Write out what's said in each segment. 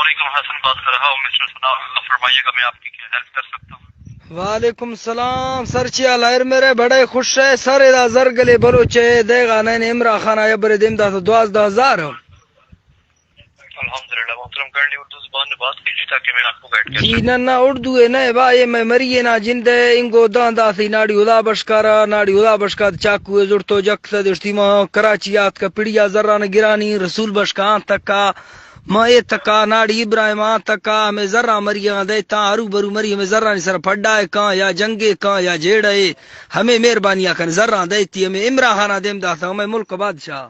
علیکم، حسن بات کر رہا ہوں، مسٹر ثناء اللہ، فرمائیے گا، میں آپ کی کیا ہیلپ کر سکتا ہوں؟ وعلیکم السلام سر، چی حال ہے میرے؟ بڑے خوش ہے سر، ادا زرگلے بلوچ ہے، دیگا نین عمران خان آیا برے دیم دا تو دوازدہ ہزار۔ الحمدللہ محترم، کائنڈلی اردو زبان میں بات کیجیے تاکہ میں آپ کو گائیڈ کر جی سکوں۔ نہ نہ، اردو ہے نہ با، یہ میں مری ہے نا جند ہے، انگو دان دا سی ناڑی خدا بشکارا، ناڑی خدا بشکار چاکو ہے زڑتو جک سد اشتی ما کراچی آت کا پڑیا زران گرانی رسول بشکان تکا۔ ما اے تکا ناڑی ابراہیم آں تکا، ہمے زراں مریاں دئے تاں ہرو برو مری ہمے زرانی سر پڈا ء کاں یا جنگے کاں یا جیڑہ ء، ہمے مہربانی ء کن زراں دئے تی ہمے عمران خان ء دیم داتاں ہمے ملک ء بادشاہ۔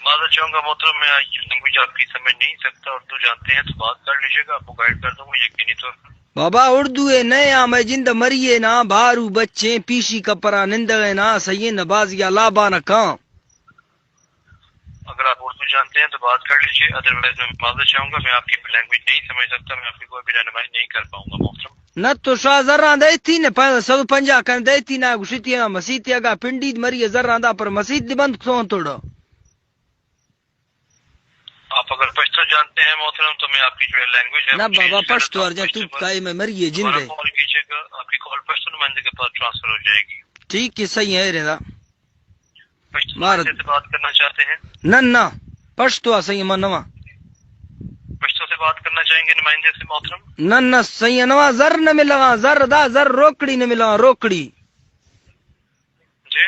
معذرت چاہوں گا محترم، میں یہ لینگویج آپ کی سمجھ نہیں سکتا، اردو جانتے ہیں تو بات کر لیجیے گا، آپ کو گائیڈ کر دوں گا یقینی طور پر۔ بابا اردو ہے نئے آ، میں جند مری ہے نا، بھارو بچیں پیشی کپرا نندغ ہے نا، سہی ہے نہ بازی ء لابان کاں۔ اگر آپ اردو جانتے ہیں تو بات کر لیجیے، ادروائز میں معذرت چاہوں گا، میں آپ کی لینگویج نہیں سمجھ سکتا، میں آپ کی کوئی بھی رہنمائی نہیں کر پاؤں گا محترم۔ نہ تو شاہ زراں دئیتی نہ پہ سد پنجاہ کن دئیتی نہ گوشتی ہاں مسیتی اگا پنڈی مری زراں دا پر مسیت دی بند کسون توڑا۔ آپ اگر پشتو جانتے ہیں محترم تو میں آپ کی جو ہے لینگویج ہے نہ وہ بابا چینج کر پشتو دیتا ہوں، ارجا پشتو تو پر کائی میں مری دوبارہ جندے۔ کال کیجیے گا، آپ کی کال پشتو نمائندے کے پاس ٹرانسفر ہو جائے گی۔ ٹھیک ہے، صحیح ہے رضا۔ پشتو مار نمائندے سے بات کرنا چاہتے ہیں؟ نہ نہ، پشتو آ سہی ما نواں۔ پشتو سے بات کرنا چاہیں گے نمائندے سے محترم؟ نہ نہ، سہی نواں، زر نہ ملغاں، زر دا، زر روکڑی نہ ملغاں، روکڑی۔ جی۔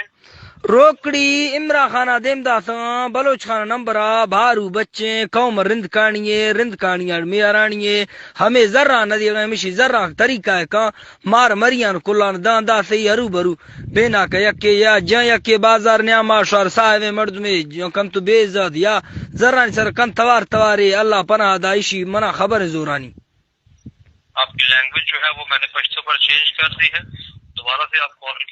روکڑی عمران خان ء دیم داتاں، بلوچ خان ء نمبر ء بھارو بچیں، قوم ء رند کانیے، رند کانیاں میارانیے، ہمے زراں نہ دیگا، ہمیشی زراں طریقہ ء کاں، مار مریان کلان داں داسے ہرو برو، بیناک یکے یا جاں یکے بازار نیاما شار صاحب مردمے جاں کن تو بے عزت یا زرانی سر کن توار توارے، اللہ پناہ دائشی منا خبر زورانی۔ آپ کی لینگویج جو ہے وہ میں نے پشتو پر چینج کر دی ہے، دوبارہ سے آپ کال